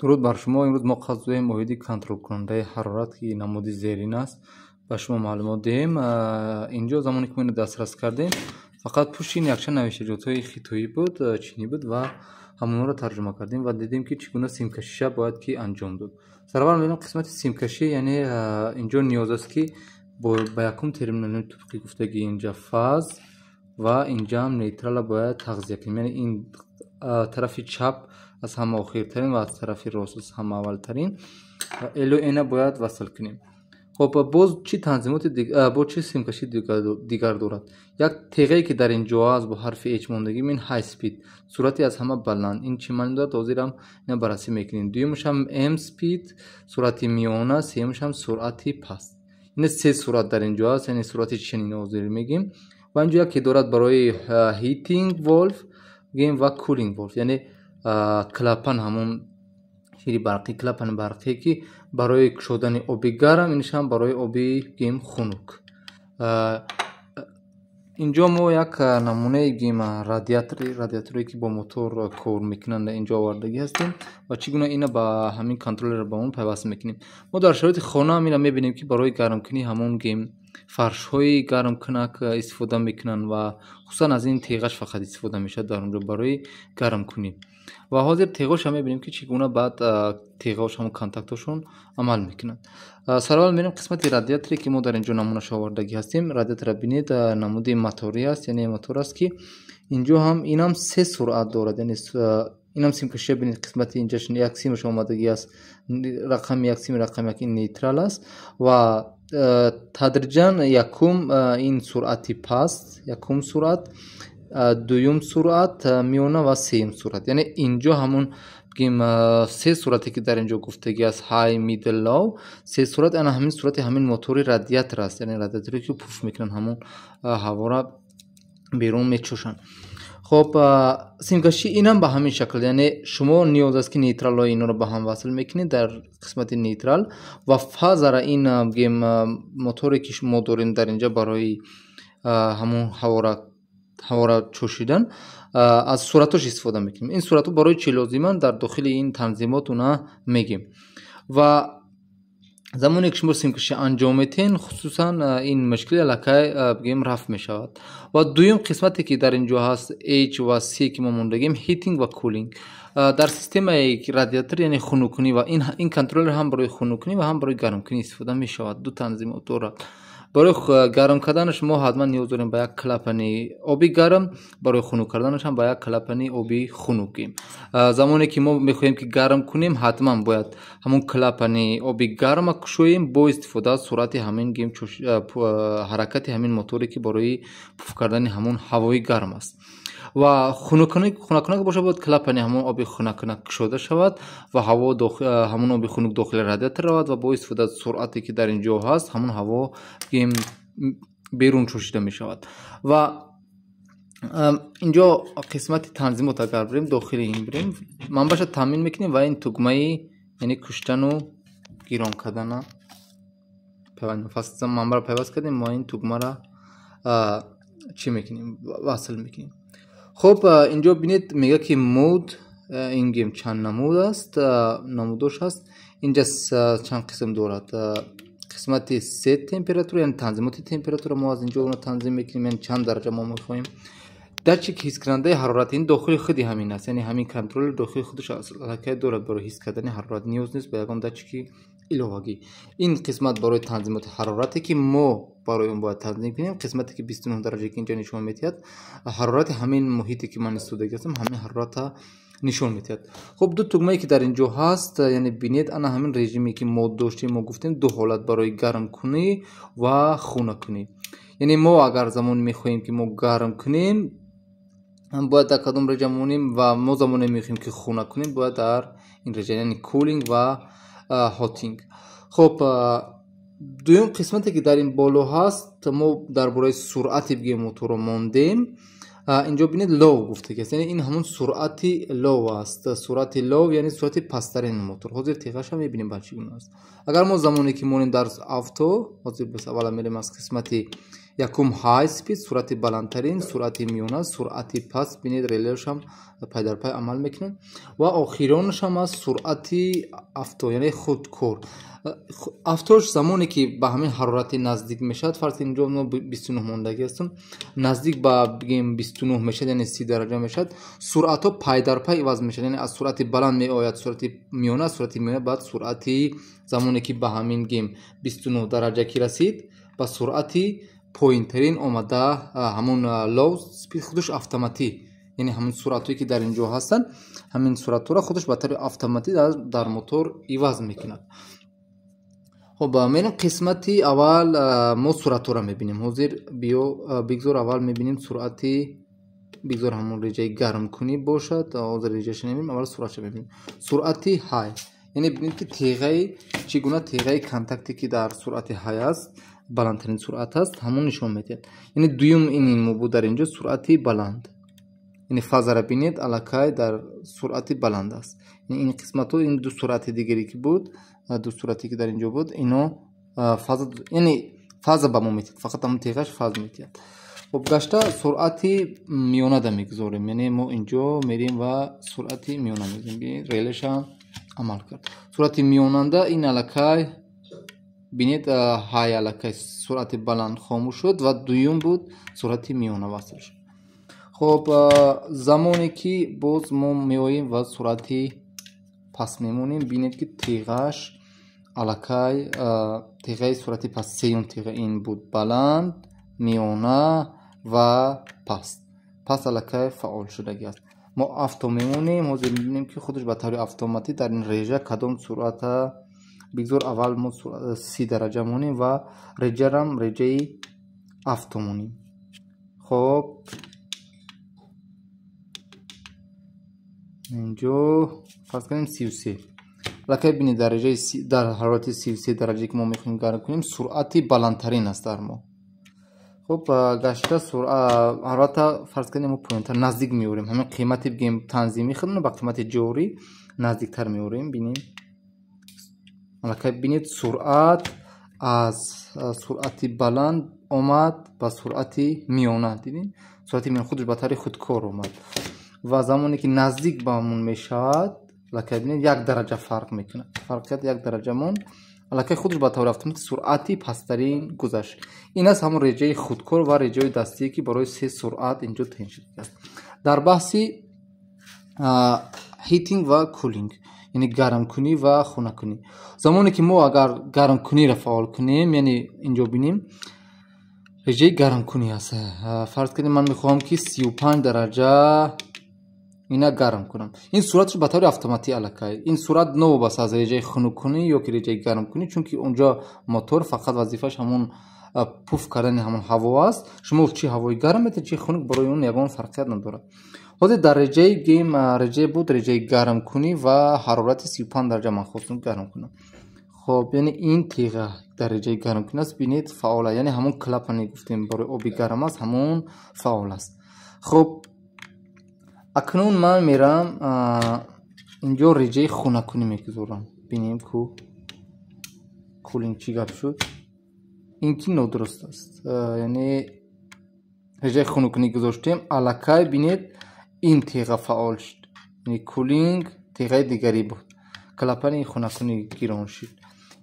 Дуруд бар шумо. Имрӯз мо қасд дорем оиди контролкунандаи ҳарорат, ки намуди зерин аст, ба шумо маълумот диҳем. Инҷо замоне ки мо инро дастрас кардем, фақат пушти ин якчанд навиштаҷотҳои хитоӣ буд, чинӣ буд ва ҳамонҳоро тарҷума кардем ва дидем, ки чӣ гуна симкашиша бояд ки анҷом дод. Сараввал мебинем қисмати симкашӣ, яъне инҷо ниёз аст, ки ба якум терминали тибқи гуфтагӣ инҷа фаз ва инҷаам нейтрала бояд тағзия кунем, яъне ин тарафи чап аз ҳама охиртарин ва аз тарафи рост аз ҳама аввалтарин L у N бояд васл кунем. Хоб, боз чӣ танзимоти, боз чӣ симкаши дигар дорад? Як теғае, ки дар ин ҷо аст, бо ҳарфи H мондагим, ин high speed, суръати аз ҳама баланд. Ин чӣ маъни дорад, ҳозирам ина баррасӣ мекунем. Дуюмашам M speed, суръати миёна, сеюмашам суръати паст. Ин се суръат дар ин ҷо аст, яъне суръати чунин ҳозир мегӯем. Ва инҷо яке дорад барои heating valve гӯем ва cooling valve, яъне клапан, ҳамон шири барқӣ, клапани барқие, ки барои кушодани оби гарм, инашам барои оби гӯем хунук. Инҷо мо як намунаи гӯем радиаторе, ки бо мотор кор мекунанд, инҷо овардагӣ ҳастем ва чӣ гуна ина ба ҳамин контроллер ба он пайваст мекунем. Мо дар шароити хона ина мебинем, ки барои гармкунии ҳамон гӯем фаршҳои гармкунак истифода мекунанд ва хусусан аз ин теғаш фақат истифода мешавад дар онҷо барои гармкунӣ. Ва ҳозир теғоша мебинем, ки чӣ гуна баъд теғош, ҳамон контактҳошон амал мекунанд. Сараввал мерем қисмати радиаторе, ки мо дар инҷо намунаша овардагӣ ҳастем. Радиатора бинед, намуди моторӣ аст, яъне мотор аст, ки инҷо ҳам инам се суръат дорад, яъне инам симкашия бинед, қисмати инҷаш як симаш омадагӣ аст, рақами як, сими рақами як, ин нейтрал аст ва тадриҷан якум ин суръати паст, якум суръат, дуюм суръат, миёна ва сеюм суръат. Яъне инҷо ҳамон бигем се суръате, ки дар инҷо гуфтагӣ аст, high, middle, low, се суръат, ана ҳамин суръати ҳамин мотори радиатор аст, яъне радиаторе, ки пуф мекунанд, ҳамон ҳавора берун мечӯшанд. Хоб, симкашӣ инам ба ҳамин шакл, яъне шумо ниёз аст, ки нейтралҳои инҳоро ба ҳам васл мекунед дар қисмати нейтрал ва фазара. Ин бигем моторе, ки мо дорем дар инҷа барои ҳамон ҳавора чӯшидан, аз суратҳош истифода мекунем. Ин суратҳо барои чӣ лозиманд, дар дохили ин танзимот уна мегем. Ва замоне ки шумо симкашӣ анҷом метиҳен, хусусан ин мушкили аллакай бигем рафъ мешавад. Ва дуюм қисмате, ки дар ин ҷо ҳаст, H ва C, ки мо мондагим, heating ва cooling дар системаи радиатор, яъне хунуккунӣ. Ва ин контроллер ҳам барои хунуккунӣ ва ҳам барои гармкунӣ истифода мешавад, ду танзимот дорад. Барои гарм карданаш мо ҳатман ниёз дорем ба як клапани оби гарм, барои хунук карданаш ҳам ба як клапани оби хунук. Замоне ки мо мехоҳем, ки гарм кунем, ҳатман бояд ҳамон клапани оби гарма кушоем бо истифода аз суръати ҳамин гем ҳаракати ҳамин моторе, ки барои пуф кардани ҳамон ҳавои гарм аст. Ва хунуккунак бошад, бояд клапани ҳамон оби хунуккунак кушода шавад ва ҳаво, ҳамон оби хунук дохили радиатор равад ва бо истифода аз суръате, ки дар ин ҷо ҳаст, ҳамон ҳаво берун чӯшида мешавад. Ва инҷо қисмати танзимот агар бирем, дохили ин бирем, манбаъша таъмин мекунем ва ин тугмаи, яъне куштану гирон кардана манбаъро пайваст кардем, мо ин тугмаро чӣ мекунем, васл мекунем. Хуб, инҷо бинед, мегӯяд, ки mode, ин гем чанд намуд аст, намудош ҳаст. Инҷа чанд қисм дорад: қисмати set temperature, яъне танзимоти температура, мо аз инҷо онро танзим мекунем, яъне чанд дараҷа мо мехоҳем. Датчик ҳискунандаи ҳарорат, ин дохили худи ҳамин аст, яъне ҳамин контроллер дохили худаш аллакай дорад барои ҳис кардани ҳарорат, ниёз нест ба ягон датчики иловагӣ. Ин қисмат барои танзимоти ҳарорате, ки мо барои он бояд танзим кунем. Қисмате, ки 29 дараҷа, ки инҷо нишон медиҳад, ҳарорати ҳамин муҳите, ки ман истодагӣ ҳастам, ҳамин ҳарората нишон медиҳад. Хуб, ду тугмае, ки дар ин ҷо ҳаст, яъне бинед, ана ҳамин режиме, ки мо доштем, мо гуфтем ду ҳолат барои гармкунӣ ва хунуккунӣ. Яъне мо агар замоне мехоҳем, ки мо гарм кунем, бояд дар кадом режим монем ва мо замоне мехоҳем, ки хунук кунем, бояд дар ин режим, яъне cooling ва heating. Хуб, дуюм қисмате, ки дар ин боло ҳаст, мо дар бораи суръати бигем моторро мондем. Инҷо бинед, low гуфтагиаст, яъне ин ҳамон суръати low аст. Суръати low, яъне суръати пасттарини мотор. Ҳозир теғаша мебинем, ба чӣ гуна аст. Агар мо замоне ки монем дар авто, ҳозир бас аввала мерем аз қисмати Якум high speed, суръати баландтарин, суръати миёна, суръати паст. Бинед, релеашам пайдарпай амал мекунад ва охиронашам аст суръати авто, яъне худкор. Автош замоне ки ба ҳамин ҳарорати наздик мешавад, фарз кунед инҷо мо 29 мондагӣ ҳастем, наздик ба бигем 29 мешавад, яъне 30 дараҷа мешавад, суръатҳо пайдарпай иваз мешавад, яъне аз суръати баланд меояд суръати миёна, суръати миёна баъд суръати замоне ки ба ҳамин гем 29 дараҷа ки расид, ба суръати поинтарин омада ҳамун low speed худаш автоматӣ, яъне ҳамин суръатҳое ки дар ин ҷо ҳастанд, ҳамин суръатҳоро худаш ба таври автоматӣ дар мотор иваз мекунад. Хоб, мерем қисмати аввал, мо суръатҳоро мебинем. Ҳозир биё бигзор аввал мебинем суръати, бигзор ҳамон реҷаи гармкунӣ бошад, ҳозир реҷаша намебинем, аввал суръатша мебинем. Суръати high, яъне бинед ки теғаи чӣ гуна теғаи контакте ки дар суръати high аст, баландтарин суръат аст, ҳамон нишон медиҳад. Яъне дуюм ин мо буд дар инҷо суръати баланд, яъне фазара бинед аллакай дар суръати баланд аст. Яъне ин қисматҳо, ин ду суръати дигаре ки буд, ду суръате ки дар инҷо буд, ино фаза, яъне фаза ба мо медиҳад, фақат ҳамон теғаш фаз медиҳад. Хоб, гашта суръати миёнада мегузорем, яъне мо инҷо мерем ва суръати миёна мегузорем. Бинед, релеша амал кард. Суръати миёнанда ин аллакай бинед, high аллакай суръати баланд хомӯш шуд ва дуюм буд суръати миёна васл шуд. Хоб, замоне ки боз мо меоем ва суръати паст мемонем, бинед ки теғаш аллакай теғаи суръати паст, сеюм теға ин буд баланд, миёна ва паст. Паст аллакай фаъол шудагӣ аст. Мо авто мемонем, ҳозир мебинем ки худаш ба таври автоматӣ дар ин режа кадом суръата, бигзор аввал мо 30 дараҷа монем ва реҷарам реҷаи авто монем. Хоб, инҷо фарз кунем 33. Аллакай бинед, дар реҷаи дар ҳарорати 33 дараҷае ки мо мехоҳем гарм кунем, суръати баландтарин аст дар мо. Хоб, гашта ҳарората фарз кунем мо поёнтар наздик меорем, ҳамин қимати бигем танзимӣ худро ба қимати ҷорӣ наздиктар меорем. Бинем, аллакай бинед, суръат аз суръати баланд омад ба суръати миёна. Дидем, суръати миёна худаш ба таври худкор омад ва замоне ки наздик ба ҳамон мешавад, аллакай бинед, як дараҷа фарқ мекунад, фарқият як дараҷа монд, аллакай худаш ба таври автоматӣ суръати пасттарин гузашт. Ин аст ҳамон реҷаи худкор ва реҷаи дастие ки барои се суръат инҷо таъин шудааст. Дар баҳси heating ва cooling, яъне гармкунӣ ва хунаккунӣ, замоне ки мо агар гармкуниро фаъол кунем, яъне инҷо бинем реҷаи гармкунӣ аст. Фарз кунем ман мехоҳам ки 35 дараҷа ина гарм кунам. Ин суръатш ба таври автоматӣ аллакай. Ин суръат новобаста аз реҷаи хунуккунӣ ё ки реҷаи гармкунӣ, чунки онҷо мотор фақат вазифааш ҳамон пуф кардани ҳамон ҳаво аст. Шумо чӣ ҳавои гарм медиҳед, чӣ хунук, барои он ягон фарқият надорад. Ҳозир дар реҷаи гем реҷае буд реҷаи гармкунӣ ва ҳарорати 35 дараҷа ман хостам гарм кунам. Хоб, яъне ин теға дар реҷаи гармкунӣ аст, бинед фаъол аст, яъне ҳамон клапане гуфтем барои оби гарм аст, ҳамон фаъол аст. Хоб, акнун ман мерам инҷо реҷаи хунаккунӣ мегузорам. Бинем ку cooling чӣ гап шуд. Ин ки нодуруст аст, яъне реҷаи хунуккунӣ гузоштем, аллакай бинед ин теға фаъол шуд, яъне cooling теғаи дигарӣ буд, клапани хунаккунӣ гирон шуд.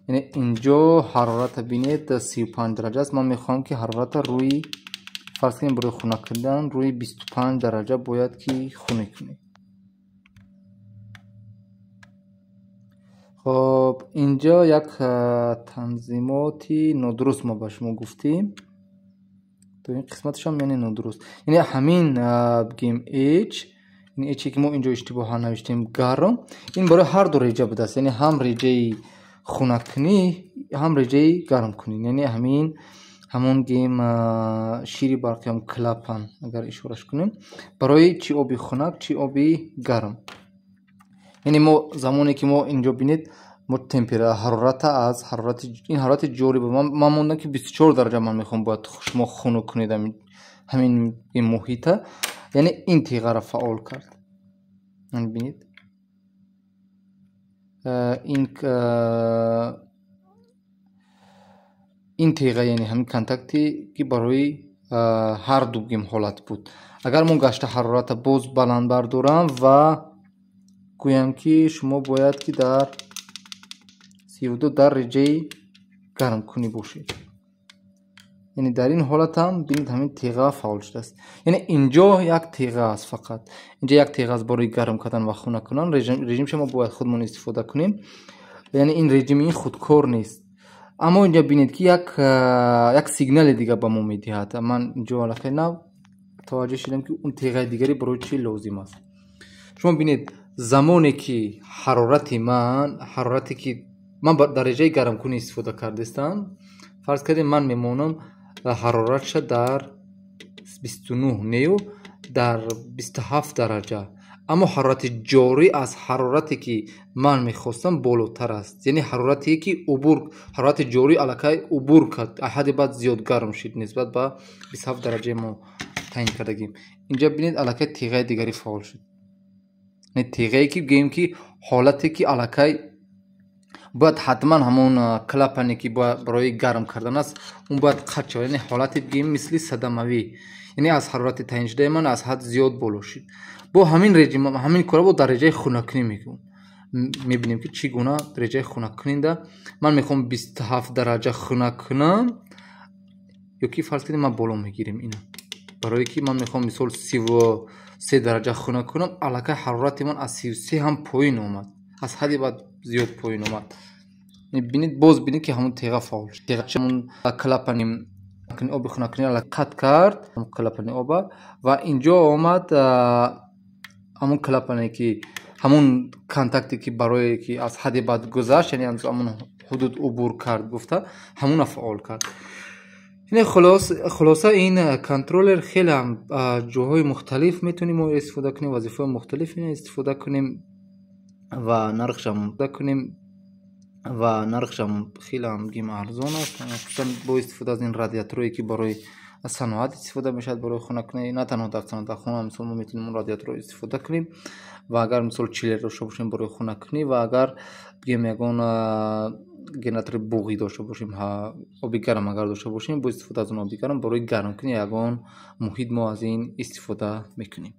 Яъне инҷо ҳарората бинед 35 дараҷа аст. Ман мехоҳам ки ҳарората рӯи фарз кунем барои хунак кардан рӯи 25 дараҷа бояд ки хунук кунем. Хоб, инҷо як танзимоти нодуруст мо ба шумо гуфтем. То ин қисматашам яъне нодуруст. Яъне ҳамин бигем H, ин H ки мо инҷо иштибоҳан навиштем гарм, ин барои ҳар ду реҷа будааст, яъне ҳам реҷаи хунаккунӣ, ҳам реҷаи гармкунӣ. Яъне ҳамин ҳамон гем шири барқи ҳам клапан агар ишораш кунем, барои чӣ оби хунак, чӣ оби гарм. Яъне мо замоне ки мо инҷо бинед, мо темпера ҳарората аз ҳарорати ин ҳарорати ҷорӣ буд. Ман мондам ки 24 дараҷа ман мехоҳам бояд шумо хунук кунед ҳамин муҳита. Яъне ин теғаро фаъол кард. Бинед, ин Ин теға, яъне ҳамин контакте, ки барои ҳар ду гим ҳолат буд. Агар мо гашта ҳарората боз баланд бардорам ва гӯям, ки шумо бояд ки дар 32 дараҷаи гармкунӣ бошед, яъне дар ин ҳолат ҳам, бинед, ҳамин теға фаъол шудааст. Яъне инҷо як теға аст, фақат инҷа як теға аст барои гарм кардан ва хунак кунан. Режимша мо бояд худмон истифода кунем, яъне ин режими ин худкор нест. Аммо инҷа бинед, ки як сигнали дига ба мо медиҳад. Ман инҷо аллакай нав таваҷҷӯҳ шудам, ки он теғаи дигаре барои чӣ лозим аст. Шумо бинед, замоне ки ҳарорати ман, ҳарорате ки ман ба дараҷаи гармкунӣ истифода кардастам, фарз кардем, ман мемонам ҳароратша дар 29 нею дар 27 дараҷа, аммо ҳарорати ҷорӣ аз ҳарорате, ки ман мехостам, болотар аст. Яъне ҳарорате, ки убур, ҳарорати ҷорӣ аллакай убур кард, ҳадди баъд зиёд гарм шуд нисбат ба 27 дараҷаи мо таъин кардагим. Инҷа бинед, аллакай теғаи дигаре фаъол шуд, теғае, ки гӯем, ки ҳолате, ки аллакай бояд ҳатман ҳамон клапане, ки барои гарм кардан аст, он бояд қатъ шавад. Яъне ҳолате, бигӯем, мисли садамавӣ, яъне аз ҳарорати таъиншудаи ман аз ҳад зиёд боло шуд. Бо ҳамин режим ҳамин кора бо дараҷаи хунаккунӣ мекунем. Мебинем, ки чӣ гуна дараҷаи хунаккунида ман мехоҳам 27 дараҷа хунак кунам ё ки, фарз кунем, ман боло мегирем ина, барое ки ман мехоҳам, мисол, 33 дараҷа хунак кунам. Аллакай ҳарорати ман аз 33 ҳам поин омад, аз ҳадди баъд зиёд поин омад. Бинед, боз бинед, ки ҳамон теға фаъол шуд. Ҳамон клапани оби хунаккунӣ қатъ кард клапани оба ва инҷо омад ҳамон клапане, ки ҳамон контакте, ки барое ки аз ҳадди баъд гузашт, яъне ҳамон ҳудуд убур кард гуфта, ҳамона фаъол кард. Ине хулоса, ин контроллер хеле ҳам ҷоҳои мухталиф метавонем мо истифода кунем, вазифаҳои мухталиф истифода кунем ва нархшам хеле ҳам гим арзон аст, хусусан бо истифода аз ин радиаторое, ки барои саноат истифода мешавад барои хунаккунӣ. На танҳо дар саноат, дар хона, мисол, мо метавонем он радиаторро истифода кунем ва агар, мисол, чиллер дошта бошем барои хунаккунӣ ва агар, бигем, ягон генератори буғӣ дошта бошем, оби гарм агар дошта бошем, бо истифода аз он оби гарм барои гармкунии ягон муҳит мо аз ин истифода мекунем.